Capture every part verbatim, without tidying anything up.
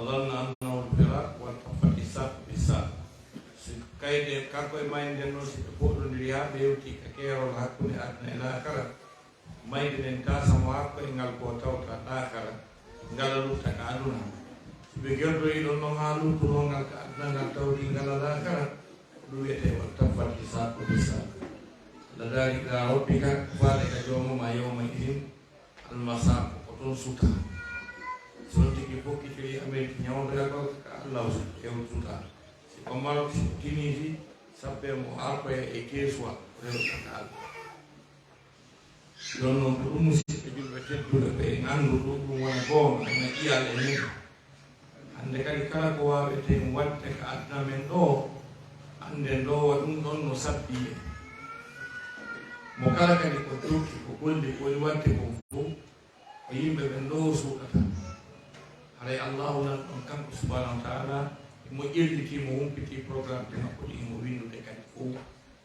ظن أنه الفراق والتفت الساق بالساق. Si kayɗe kanko e mayde nden noon, si ɓe poɗondiri haa ɓe hewti ka keerol hakkunde aduna e laakara, mayde nden taasa mo hakko e ngal ko tawta laakara, ngal lutta ka aduna. Si ɓe gerdoyi ɗon noon haa luttunoo ngal ka aduna, ngal tawti ngal laakara, ɗum wiyetee والتفت الساق بالساق. لدى ربك, faade ka jooma ma, يومئذ المساق, ko toon sutaa. Si on tigi fokkitiri Amerik ñawndoyagol ka Allah, o sutaa. Si ko Marok, si ko Tunisie, sabbee mo arkoya e keesuwa, rewta ka Allah. Ɗon noon ko ɗum, musidɓe julɓe tedduɓe, ko en anndu ɗum, ɗum wona goonga, ena ƴiyaa e men. Hannde kadi, kala ko waaweten waɗde ka aduna men ɗoo, annden ɗoo wa ɗum ɗon no sabbii en. Mo kala kadi ko jokki, ko golli, ko woni waɗde kon fof, ko yimɓe ɓen ɗoo suuɗata. Haray Allahu nan ɗon kanko subhanahu wa taala, mo ƴelliti, mo humpiti programmeji makko ɗi, mo winndude kadi fof,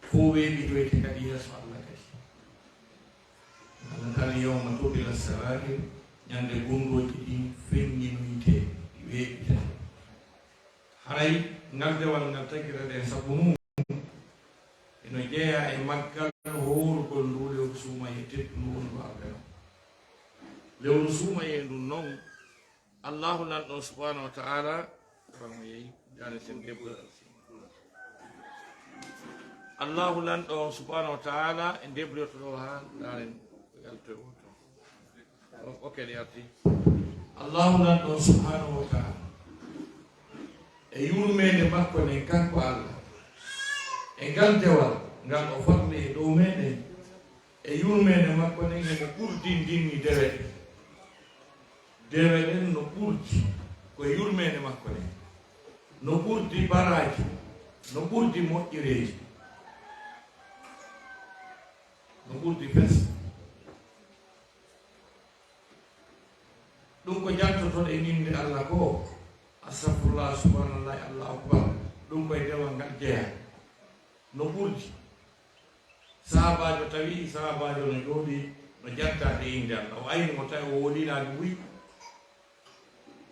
fof weeɓitoyte kadi yeeso Allah kadi. Ngal tan, يوم تبلى السرائر, ñande gunndooji ɗin feññinoytee, ɗi weeɓitee. Haray ngal dewal ngal tagiraɗen sabu mum, eno jeyaa e maggal hoorugol nduu lewru suumayee teddundu wondu arde non. Lewru suumayee ndun non, Allahu nan ɗon subhanahu wa taala, Allahu nan ɗon subhanahu wa taala, e ndebloyoto ɗo haa ndaaren ko yaltoy woto. O-, ok, ɗe arti. Allahu nan ɗon subhanahu wa taala, e yurmeende makko nden kanko Allah, e ngal dewal ngal o farli e dow meɗen, e yurmeende makko nden, himo ɓurdindinni dewe ɗen. Dewe ɗen no ɓurdi ko e yurmeende makko nden, no ɓurdi baraaji, no ɓurdi moƴƴereeji, no ɓurdi fes. Ɗum ko jantotoɗen innde Allah ko, astafirullah, subhanallah, Allahu akbar, ɗum koye dewal ngal jeyaa. No ɓurdi. Sahaabaajo tawi, sahaabaajo no jooɗii, no jantaade innde Allah. O ayni mo tawi o woolii laabi buy.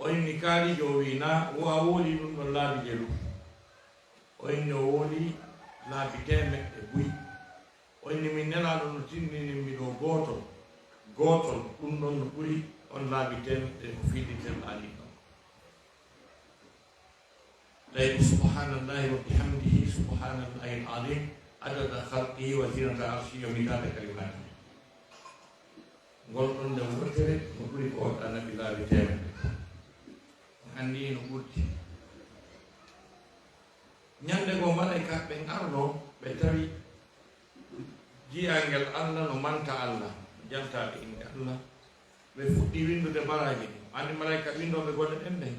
O inni kaalijo, o wi'i, "Naa, wo a woolii ɗum ɗon laabi jelu?" O inni o woolii laabi teemeɗɗe buy. O inni, "Min Nelaaɗo no tinndinimmi ɗoo gootol. Gootol, ɗum ɗon no ɓuri on laabi teemeɗɗe ko fiɗɗinten laaɗi ɗon." Tawi ko subhanallahi wa bihamdihi, subhanallahil azim, adada khalqihi wa zinata arshihi wa midada kalimatihi. Ngol ɗon nde wootere no ɓuri ko on annabi laabi teemeɗɗe. On anndi no ɓurdi. Ñande goo malaykaaɓe ɓen arno, ɓe tawi jiyaangel Allah no manta Allah, jantaade innde Allah. Ɓe fuɗɗi winndude baraaji ɗin. Anndi malayka winndooɓe golle ɗen ɗen.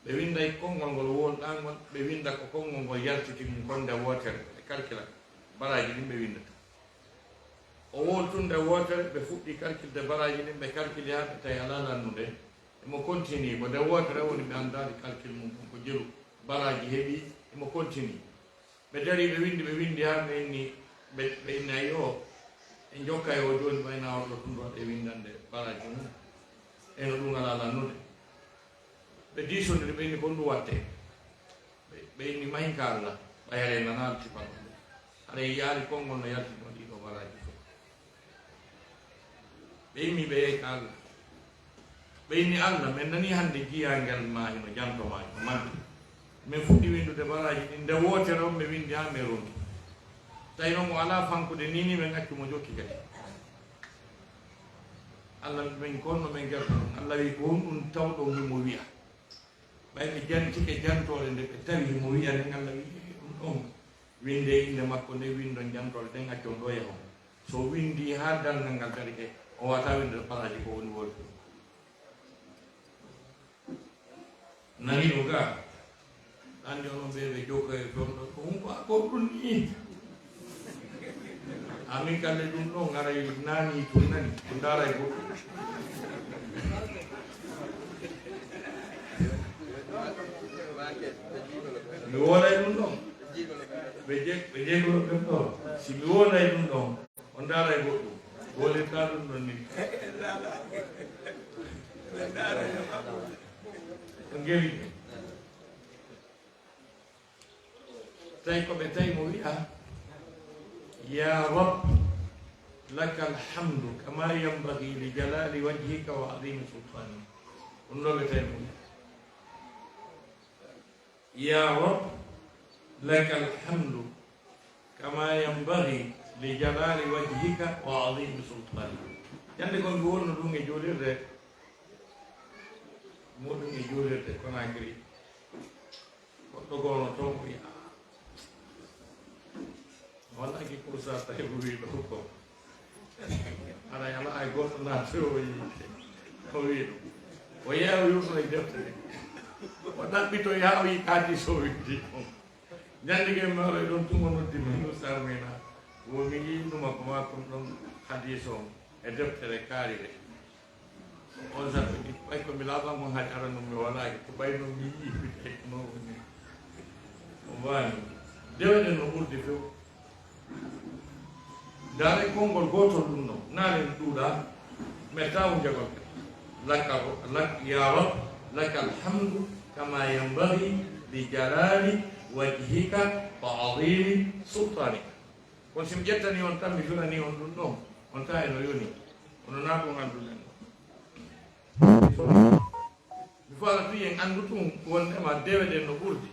Ɓe winnday konngol ngol woolɗaa ngol, ɓe winnda ko konngol ngol yaltiti ɗum kon nde wootere, ɓe kalkila baraaji ɗin ɓe winndata. O wooli tun nde wootere, ɓe fuɗɗi kalkilde baraaji ɗin, ɓe kalkili haa ɓe tawi alaa lannude. Emo kontinii, ko nde wootere woni ɓe anndaali kalkil mum kon ko jelu, baraaji heɓii, emo kontinii. Ɓe darii, ɓe winndi, ɓe winndi haa ɓe inni, ɓe, ɓe inni, "Ayyo, en jokkay o jooni, ɓay na o ɗo tun ɗo waɗde winndande baraaji mum. Eno ɗum alaa lannude." Ɓe diisondiri, ɓe inni, "Ko ɗum waɗte?" Ɓe, ɓe inni, "Mahin ka Allah, ɓay haray nanaali tipa ɗum. Haray yaali konngol no yaltino ɗiɗo baraaji fof." Ɓe immii, ɓe yehi ka Allah. Ɓe inni, "Allah, men nanii hannde jiyaangel maa hino janto maa, hino manti. Men fuɗɗi winndude baraaji ɗin, nde wootere on men winndi haa men ronki. Tawi noon mo alaa fankude nii nii, men accu mo jokki kadi." Allah, men ko honno men gerta ɗum? Allah wi'i, "Ko honɗum tawɗon himo wi'a?" Ɓay ɓe jantike jantoore nde ɓe tawi himo wi'a nden, Allah wi'i, "Ɗum ɗon winndee innde makko, nde winndon jantoore nden, accon ɗo yahon. So winndii haa darngal ngal darike, o waawataa winndude baraaji ko woni woodi ɗum." Nani ɗo ga, anndi onon ɓe ɓe jokka e toon ɗo, ko hunko a ko ɗum nii. Amin kalle ɗum ɗon ngaray naani tun nani, ko ndaara e goɗɗo. Mi wooday ɗum ɗon. Ɓe jeg-, ɓe jeglo ɓen ɗon. Si mi wooday ɗum ɗon, on ndaara e goɗɗum. Woolinta ɗum ɗon ni. Ɓe ndaara e goɗɗum. Ngeli. Tawi ko ɓe tawi mo wiya, "Ya Rab, laka alhamdu kama yanbaghi li jalali wajhika wa azimi sultanik." Ɗum ɗo ɓe tawi mo wiya, "Ya Rab, laka alhamdu kama yanbaghi li jalali wajhika wa azimi sultanik." Ñande goo mi wonno ɗum e juulirde, mo ɗum e juulirde Conakry. Goɗɗo gooto toon o wiya, "Ah, wallahi ko Oustaz Tahirou wi ɗo ko. Aɗa ala hay goɗɗo naati o wi, o wi ɗum." O yeewa yurno e deftere. O ɗaɓɓito yaa o yi kaati so windi ɗum. Ñande goo mi waroy ɗoon tuma noddi mi, "Oustaz Meyna, wo mi yii ɗuma ko maa kon ɗoon hadiis on e deftere kaari de." On sabi, ɓay ko mi laaɓa ngon hari aranun mi walaaki, ko ɓay noon mi yii mi tawi ko noon woni. O waani. Deweɗen no ɓurdi few. Ndaare konngol gootol ɗum ɗo, naale no ɗuuɗa, mais taw njagol. Laka, lak, ya Rab, laka alhamdu kama yanbaghi li jalali wajhika wa azimi sultanika. Kono si mi ƴettanii on tan, mi firanii on ɗum ɗoon, on tan eno yoni, kono naa ko ngannduɗen ɗo. Mi faala tun en anndu tun wondema deweɗen no ɓurdi.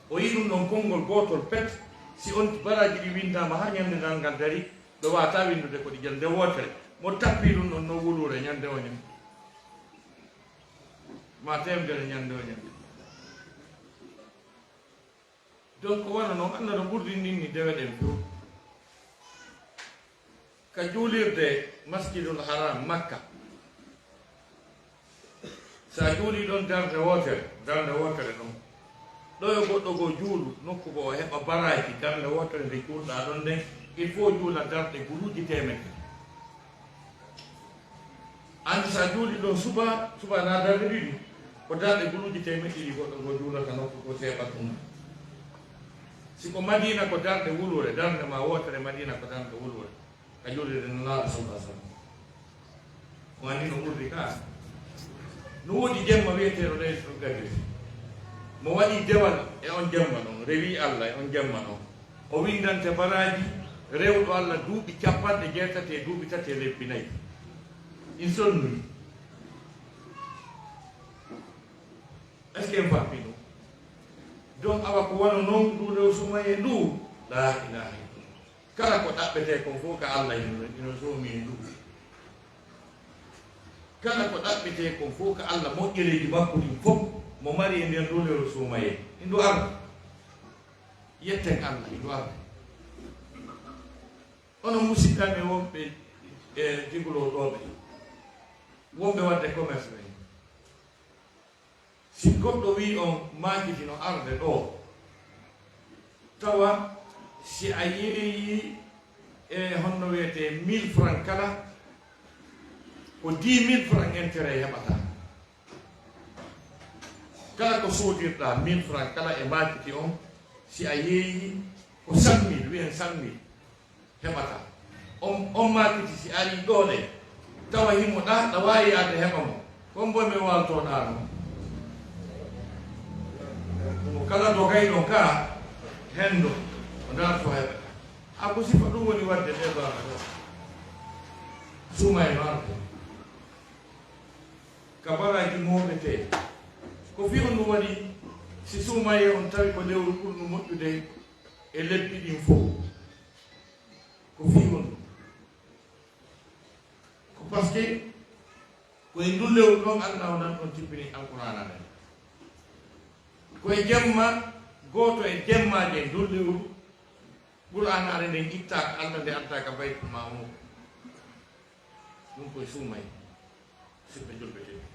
O yii ɗum ɗoon konngol gootol pet, si on baraaji ɗi winndaama haa ñande ngal ngal dari, ɓe waawataa winndude ko ɗi jal nde wootere. Mo tappii ɗum ɗoon no wuluure ñande o ñande. Ma teemedere ñande o ñande. Donc, ko wano noon, Allah no ɓurdi ninni deweɗen fof. Ka juulirde Masjidul Haram, Makka, so a juulii ɗoon darnde wootere, darnde wootere ɗoon, ɗo yo goɗɗo goo juulu, nokku goo o heɓa baraaji, darnde wootere nde juulɗaa ɗoon nden, il faut juula darɗe guluuji teemedde. Anndi so a juulii ɗoon suba, suba na darɗe ɗiɗi, ko darɗe guluuji teemedde ɗiɗi goɗɗo goo juulata nokku goo seeɓa ɗum. Si ko Madiina ko darnde wuluure, darnde ma wootere Madiina ko darnde wuluure. Ka juulirde Nulaaɗo sallallahu alaihi wasallam. Ko anndi no ɓurdi ka. No woodi jemma wiyeteeɗo Laylatul Qadri. Mo waɗi dewal e on jemma ɗon, rewi Allah e on jemma ɗon. O winndante baraaji rewɗo Allah duuɓi cappanɗe jeetati e duuɓi tati e lebbi nayi. In sonnuyi. Est-ce que en fammi ɗum? Donc, awa ko wano noon ndu lewru sumayee ndu, la ilaha illallah. Kala ko ɗaɓɓetee kon fof ka Allah ino, ino soomi e ndu. Kala ko ɗaɓɓetee kon fof ka Allah moƴƴereeji makko ɗin fof mo mari e nder ndu lewru sumayee. Indu arda. Yetten Allah, indu arda. Onon musidɓe amen wonɓe e Jiguloo ɗoo ɓe, wonɓe waɗde commerce ɓe. Si goɗɗo wii on maakiti no arde ɗoo, tawa si a yeeyii e honno wiyetee mille francs kala, ko dix mille francs intérêt heɓata. Kala ko soodirɗaa mille francs kala e maakiti on, si a yeeyii ko cent mille, wiyen cent mille heɓata. On, on maakiti si arii ɗoo ɗe, tawa himo ɗaa, ɗa waawi arde heɓa mo. Ko mbo mi waaltoo ɗaa noon. Ko kala dogayɗo ka, henndo, o ndaar so heɓata. A ko sifa ɗum woni waɗde ɗee baaba ɗoo. Sumayee no arde. Ka baraaji mooɓetee. Ko fii honɗum waɗi si sumayee on tawi ko lewru ɓurndu moƴƴude e lebbi ɗin fof? Ko fii honɗum? Ko parce que ko e ndun lewru ɗon Allah o nan ɗon tippini Alqur'aana nden. Ko e jemma gooto e jemmaaje ndun lewru Qur'aanaare nden ittaaka, Allah nde addaaka Baytul Ma'muur. Ɗum koye suumay, siɓɓe julɓe tedduɓe.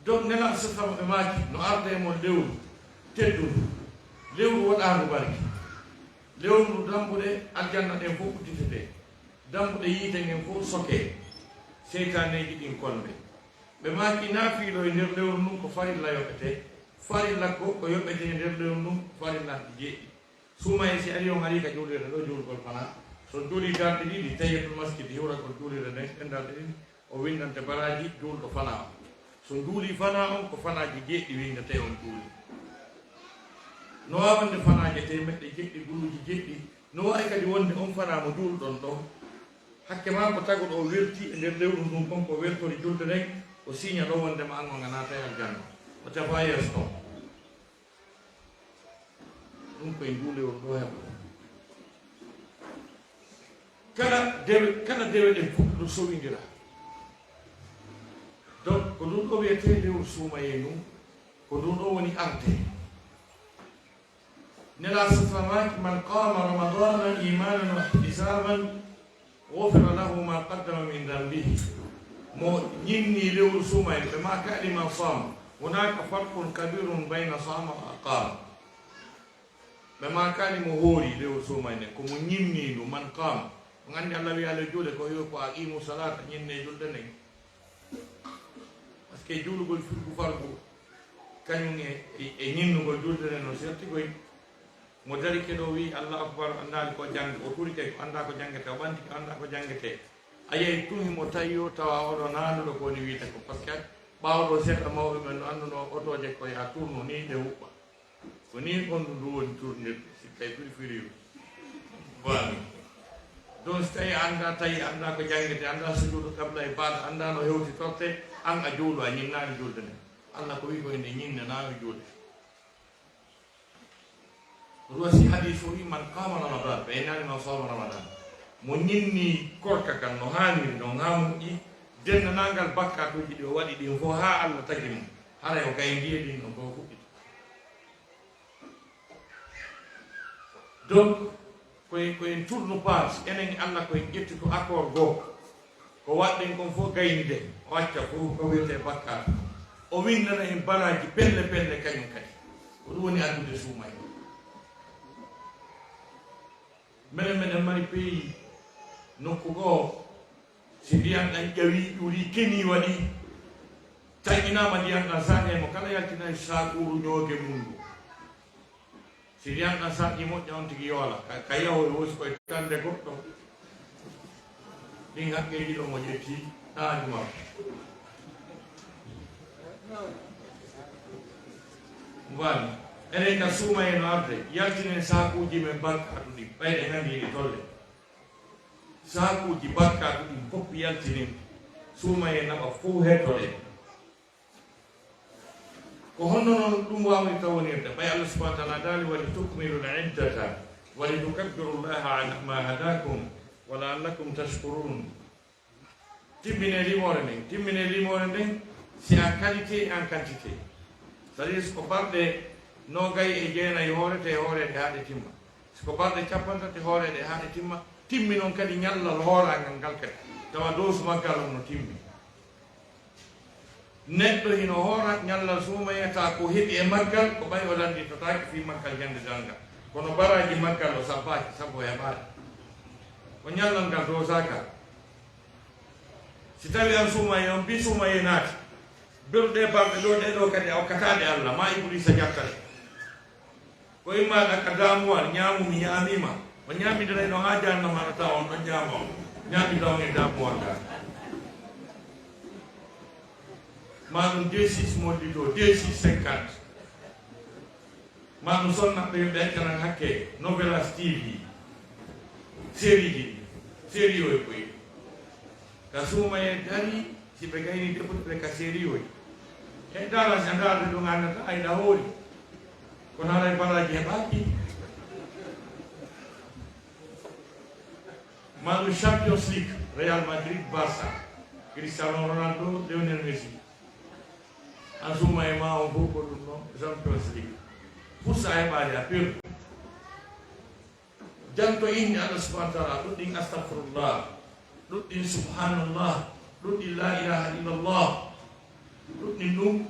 Donc, Nelaaɗo sa sallam ɓe maaki, no arda e mon lewru teddundu, lewru waɗaandu barke. Lewru ndu dambuɗe aljanna ɗen fof udditetee, dambuɗe yiite ngen fof sokee, seytaaneeji ɗin kolmee. Ɓe maaki, naafiilo e nder lewru ndun ko farilla yoɓetee, farilla ko, ko yoɓetee e nder lewru ndun ko farillaaji jeeɗiɗi. Suumayee si arii on arii ka juulirde ɗoo, juulgol fanaa. So on juulii darɗe ɗiɗi, tahiyatul masjid, hiwragol juulirde nden, ɗen darɗe ɗiɗi, o winndante baraaji juulɗo fanaa on. So njuulii fanaa on, ko fanaaji jeeɗiɗi winndetee on juuli. No waawi wonde fanaaje teemeɗɗe jeeɗiɗi, guluuji jeeɗiɗi. No waawi kadi wonde on fanaa mo njuulɗon ɗon, hakke maa ko taguɗo o weltii e nder lewru ndun, kon ko weltori julde nden, o siiña ɗon wondema an on a naatay aljanna. O tefa yeeso ton. Ɗum koye ndu lewru ɗo heɓa. Kala dewe, kala dewe ɗen fof ɗo sowindira. Donc, ko ɗum ɗo wiyetee lewru suumayee ndun, ko ɗum ɗo woni arde. Nelaaɗo sallallahu alayhi wa sallam, "Man qama Ramadana imanan wa ihtisaban, ghufira lahu ma qaddama min dhanbihi." Mo ñinni lewru suumayee, ɓe ma kaali man sama. Hunaka farqun kabirun bayna sama wa aqama. Ɓe ma kaali mo hoori lewru suumayee nden, ko mo ñinni ndu, man qama. On anndi Allah wiya le juule ko yo ko aqimu salata, ñinne julde nden. Parce que juulugol firgu fargu, kañum e, e, e ñinnugol julde nden no serti koy. Mo dari keɗo wi Allahu Akbar, anndaali ko janngi, o turi kay ko anndaa ko janngete, o ɓanti ko anndaa ko janngete. A yiyay tun himo tawi o tawa oɗo naanuɗo ko woni wiide ko, parce que ɓaawo ɗo seeɗa mawɓe ɓen no annduno otooje ko ya tourno ni ɗe huɓɓa. Ko ni ɓanndu ndu woni tournirde, si tawi firfiriiru. Bami. Donc si tawi anndaa, tawi anndaa ko janngete, anndaa sujuudu qabla e baada, anndaa no hewtitorte, an a juulu, a ñinnaali julde nden. Allah ko wi ko ende ñinne naa o juuɗe. Ɗum waɗi si hadiis o wi, "Man qama Ramadan", ɓe innani "Man sama Ramadan". Mo ñinni korka kan no haaniri, no haa moƴƴi, denndaangal bakkaatuuji ɗi o waɗi ɗin fof haa Allah tagi mo, haray o gayndii e ɗin ɗon ko o fuɗɗiti. Donc, ko en, ko en tourne page, enen e Allah ko en ƴetti ko accord goo. Ko waɗɗen kon fof gaynide, o acca fof ko wiyetee bakkaatu. O winndana en baraaji pelle pelle kañum kadi. Ko ɗum woni addude suumayee. Minen, meɗen mari pays, nokku goo, si ndiyan ɗan ƴawii, ƴuurii, kenii, waɗii, taƴinaama ndiyan ɗan, saakee mo kala yaltinay saakuuru ñooge mum ndu. Si ndiyan ɗan saakii moƴƴa, on tigi yoola. Ka, ka yahoy wosi koye tande goɗɗo. Ɗin hakkeeji ɗon o ƴetti ɗaaju makko. Mbami. Enen ka suumayee no arde, yaltinen saakuuji men bakkaatu ɗin, ɓay ɗe nganndi ɗi tolle. Saakuuji bakkaatu ɗin fof yaltinen, suumayee naɓa fof hettode. Ko honno non ɗum waawirta wonirde? Ɓay Allah subhanahu wa ta'ala daali, "Wali tukmilu l-iddata, wali tukabbiru Llaha ala ma hadakum, wa la'allakum tashkurun." Timmine limoore nden, timmine limoore nden, si en qualité et en quantité. C'est-à-dire, si ko balɗe noogay e jeenay hoorete e hooreede haa ɗe timma. Si ko balɗe cappanɗe tati hooreede haa ɗe timma, timmi non kadi ñallal hooraangal ngal kadi. Tawa dose maggal on no timmi. Neɗɗo hino hoora ñallal suumayee, tawa ko heɓi e maggal, ko ɓay o lannditotaake fii maggal ñande darngal. Kono baraaji maggal o sabbaaki, sabu o heɓaali. Ko ñallal ngal doosaaka. Si tawii an suumayee, on mbii suumayee naati, beru ɗee balɗe ɗoo, ɗee ɗoo kadi a okkataa ɗe Allah, maa Ibuliisa jatta ɗe. Ko imma ɗaka damuwal, ñaamu mi ñaamiima. O ñaamindiray ɗon haa jahannama no tawa on ɗon ñaama on. Ñaaminda on e damuwal ngal. Maa ɗum D six mollito, D six cinquante. Maa ɗum sonna ɓe, ɓe accanan hakke Novelas T V. Série ji ɗi. Série o e koye. Ka suumayee dari, si ɓe gayni defude ɓe ka série o. E dara, si a ndaarde ɗum, a annata, ay, ɗa hoori. Kono haray baraaji heɓaaki. Maa ɗum Champions League, Real Madrid, Barça, Cristiano Ronaldo, Lionel Messi. An suumayee maa on fof ko ɗum ɗon Champions League. Pour ça heɓaali a perdu. Janto innde Allah subhanahu wa ta'ala, ɗuɗɗin astagfirullah, ɗuɗɗin subhanallah, ɗuɗɗin la ilaha illallah, ɗuɗɗin ɗum.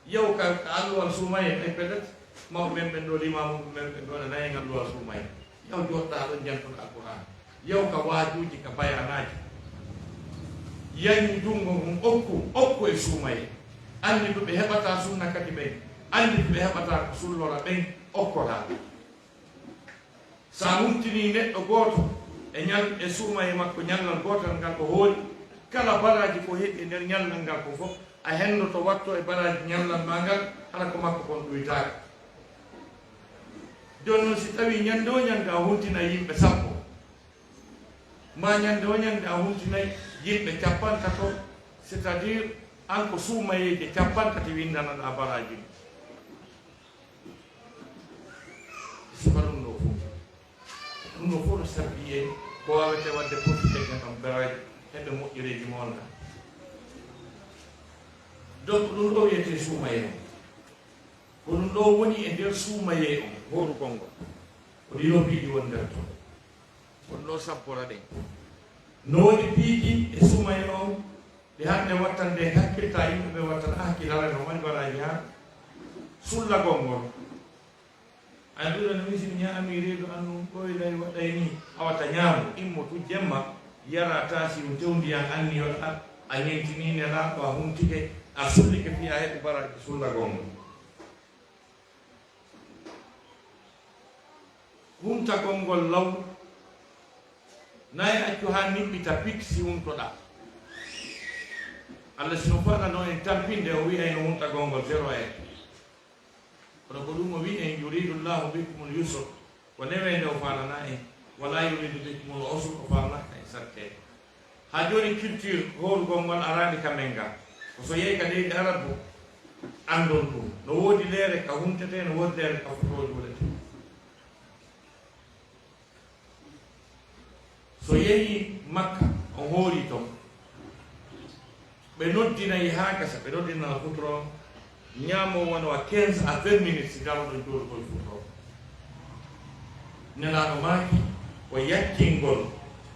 Yaw ka, ka alluwal suumayee, ay pellet, mawɓe men ɓen ɗo, limaamu men ɓen ɗo, nanayi alluwal suumayee. Yaw jooɗɗaa ɗon jantuɗo Alqur'aan. Yaw ka waajuuji, ka bayaanaaji. Yañu junngo ngun, okku, okku e suumayee. Anndi to ɓe heɓata sunna kadi ɓen. Anndi to ɓe heɓata ko sullora ɓen, okkoraa. Sa humtinii neɗɗo gooto e ñal-, e suumayee makko ñallal gootal ngal o hoori, Kala baraaji ko heɓi e nder ñallal ngal ko fof, a henndoto watto e baraaji ñallal maa ngal, hara ko makko kon ɗuytaaka. Jooni noon, si tawii ñannde o ñannde a huntinay yimɓe sappo, maa ñannde o ñannde a huntinay yimɓe cappantato, c'est-à-dire, an ko suumayeeje cappantati winndanaɗaa baraaji ɗum. Sifa ɗum ɗo fof. Ɗum ɗo fof no sabbi en ko waawetee waɗde profité e kam baraaji, heɓe moƴƴereeji mo wonata. Donc, ɗum ɗo wiyetee suumayee on. Ko ɗum ɗo woni e nder suumayee on, hoorugol ngol. Ko ɗii ɗoo piiji woni nder toon. Ko ɗum ɗo sabbora ɗen. No woni piiji e suumayee on, ɗi hannde wattande hakkilta yimɓe ɓe wattata hakkilare no mari baraaji haa sullagol ngol. Ay ɗuɗa no misi mi ñaami reedu an ɗum ɗoylay waɗay ni, a wata ñaamu, immo tu jemma, yara taasi un tew ndiyan anniyoɗa, a ñentini nelaaɗo, a huntike, a sullike fii a heɓi baraaji sullagol ngol. Huntagol ngol law, nay accu haa niɓɓita pit si huntoɗaa. Allah sino faɗano en tampinde, o wi'ayno huntagol ngol zéro heure. Kono ko ɗum o wi'i en, "Yuridu Llahu bikumul yusra." Ko neweende o faalana en. "Wala yuridu bikumul usra," o faalana en sattee. Haa jooni culture hoorugol ngol araani ka men ga. Ko so yehi ka leydi Arabu, anndon ɗum. No woodi leere ka huntetee, no woodi leere ka fotoo juuletee. So yehi Makka, on hoori ton. Ɓe noddinay haa gasa, ɓe noddinana futuro, ñaamo wano wa quinze à vingt minutes si dawɗo juulugol futuro. Nelaaɗo maaki, ko yakkingol,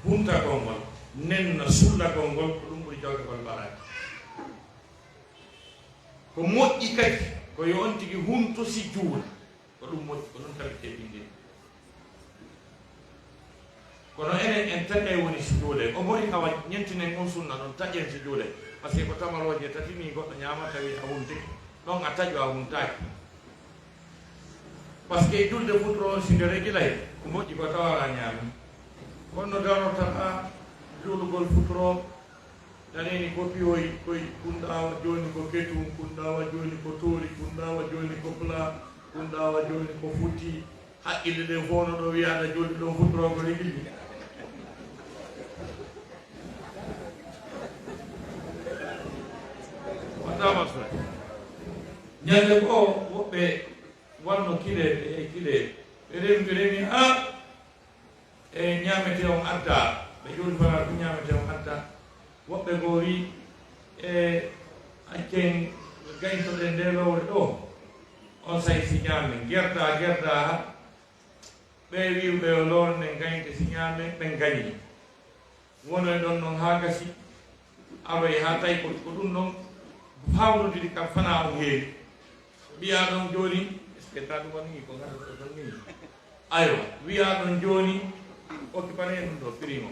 huntagol ngol, nenna sullagol ngol, ko ɗum ɓuri jogagol baraaji. Ko moƴƴi kadi, ko yo on tigi hunto si juula. Ko ɗum moƴƴi, ko ɗum tabitee ɓinngel. Kono enen en taƴay woni si juulee. O mori awa ñentinen on sunna ɗon, taƴen si juulee. Parce que ko tamarooje tati ni goɗɗo ñaama tawi a huntike. Ɗon a taƴo a huntaaki. Parce que julde futuro on si nde regilay, ko moƴƴi ko tawara ñaami. Kono darotata juulugol futuro, Daneni ko piwoy, koy kunɗaawa jooni ko ketum, kunɗaawa jooni ko toori, kunɗaawa jooni ko pla, kunɗaawa jooni ko futti. Haqqille ɗen fof no ɗo wiya aɗa jolli ɗon futuro ko regili. Waɗɗa marsude. Ñande goo woɓɓe wanno kileeɓe e kileeɓe. Ɓe remi, ɓe remi, a E ñaametee on addaa, ɓe ƴuuri fanaare ɗum ñaametee on addaa. Woɓɓe goo wii, e accen gañtoɗen ndee lowre ɗoo, on say si ñaamen. Gerdaa, gerdaa, ɓe wii ɓe yo lowre nden gañte si ñaamen, ɓen gañi. Wonoy ɗon non haa gasi, aroy haa tawi ko, ko ɗum ɗon fawnodiri kam fanaa on heewi. Mbiyaa ɗon jooni, est-ce que taa ɗum woni ko ngarata ɗon nii? Aywa, wiyaa ɗon jooni, occupane ɗum ɗo, firiimo.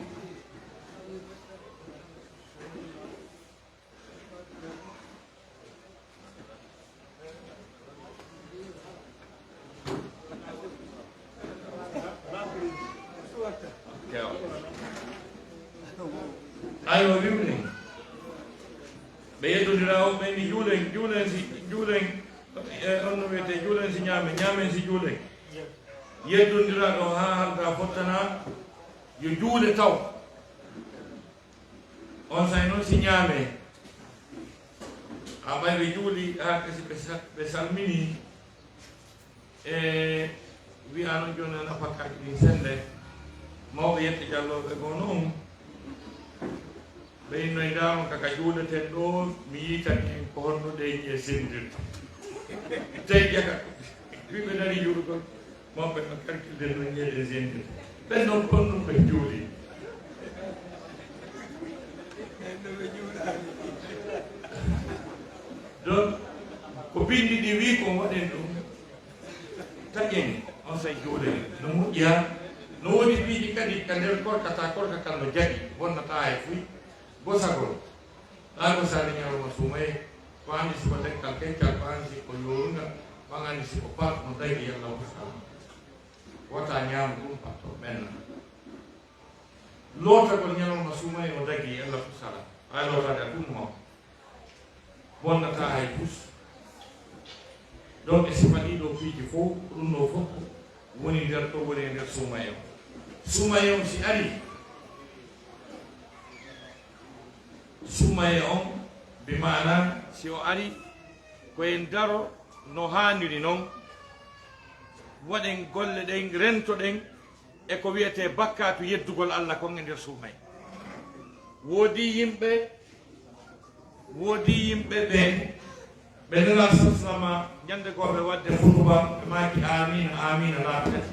Aywa, wiwni. Ɓe yeddondira o, ɓe ni, "Juulen, juulen si, juulen, e, on no wiyetee, juulen si ñaamen, ñaamen si juulen." Yeddondira ɗo haa halda fottana, yo juule taw. On say noon si ñaamee, a ɓay ɓe juuli, haa kasi ɓe sa-, ɓe salmini, e wiya noon jooni noon afakaaji ɗin sennde, mawɓe yette jallooɓe goo noon, ɓe innoy ndaaron ka, ka juuleten ɗo, mi yiitani en ko honno ɗee ñiye senndirta. Tawi jaka, ɓiɓɓe nani juulugol. Mawɓe no calculde no ñeeɗe jendi. Ɓen noon kon ɗum ɓe juuli. Donc, ko binndi ɗi wii kon waɗen ɗum. Taƴen, on say juulen. No moƴƴi haa. No woodi piiji kadi ka nder korka, ta korka kan no jaɓi. Bonnataa e fuy. Gosagol. Haa gosaade ñalawma suumayee. Ko anndi si ko leggal keccal, ko anndi si ko yoorungal, ko anndi si ko par no dagi yalla ko sala. Wota ñaam ɗum par to ɓenna. Lootagol ñalawma suumayee no dagi yalla ko sala. Ay lotade a ɗum ma. Bonnata hay tus. Donc e sifa ɗiɗo piiji fof, ɗum ɗo fof woni nder, ɗo woni e nder suumaye on. Suumaye on si ari, suumaye on bi maana si o ari, ko en daro no haaniri noon, waɗen golle ɗen, rentoɗen e ko wiyetee bakkaatu yeddugol Allah kon e nder suumaye. Woodi yimɓe, woodi yimɓe ɓe, ɓe nela sasama ñande goo ɓe waɗde futuba, ɓe maaki, "Aamiina, aamiina, laaɓi tati."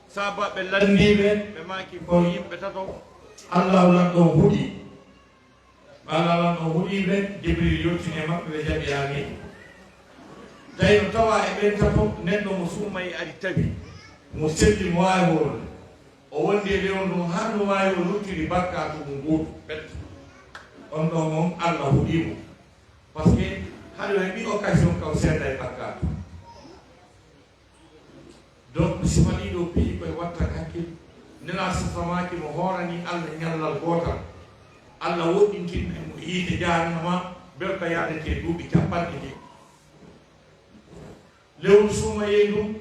Saaba ɓe lanndii ɓe, ɓe maaki, "Ko yimɓe tato." Allahu lanɗo huɗi. Ɓe Allahu lanɗo huɗi ɓe, Jibril yottini e maɓɓe, ɓe jaɓi, "Aamiin." Tawi no tawa e ɓen tato, neɗɗo mo suumaye ari tawi, mo selli, mo waawi hoorde. O wondi e lewru ndun haa no waawi o luttiri bakkaatu mum gootu, pet. On ɗon on, Allah huɗii mo. Parce que haɗo heɓi occasion ka o seeda e bakkaatu. Donc, sifa ɗiɗo piiji koye watta hakkil. Nela sasamaaki mo hoorani Allah ñallal gootal. Allah woɗɗintinay mo yiite jahannama, belka yaadete duuɓi capanɗe jeeɗiɗi. Lewru suumaye ndun,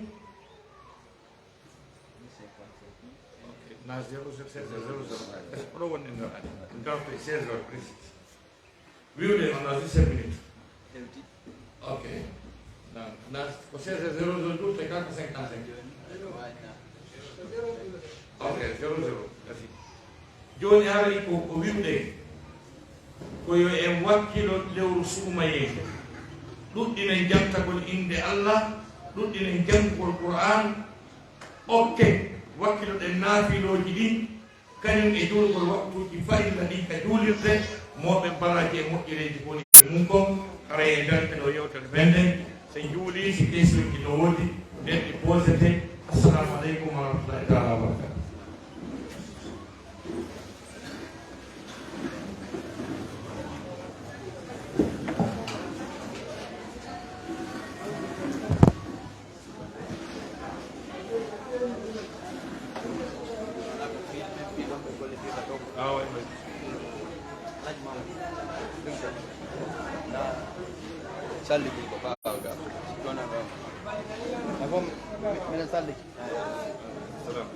na zéro zéro, seize heures zéro zéro. Est-ce que oɗo wonde nder adi? Garto e seize heures précis. Wiwde on a juste cinq minutes. Ok. Na, na, ko seize heures zéro zéro, tout est quatre cinquante-cinq. Ok, zéro zéro. Merci. Jooni haray ko, ko wiwde, ko yo en wakkilo lewru suumaye. Ɗuɗɗinen jantagol innde Allah, ɗuɗɗinen janngugol Qur'aan. Ok, wakkiloɗen naafilooji ɗin, kañum e juulgol waktuuji farilla ɗin ka juulirde, mooɓen baraaji e moƴƴereeji boni mum kon, haray e darnde ɗo yewtere men nden. So en juulii, si question ji no woodi, nden ɗi posete. Assalamu aleykum wa rahmatullahi taala wa barakatuh. Ah, ouais, ouais. Salli ko ɓaawo ga. Ɗon ɗon. Avant, mi-, miɗen salli. Salam.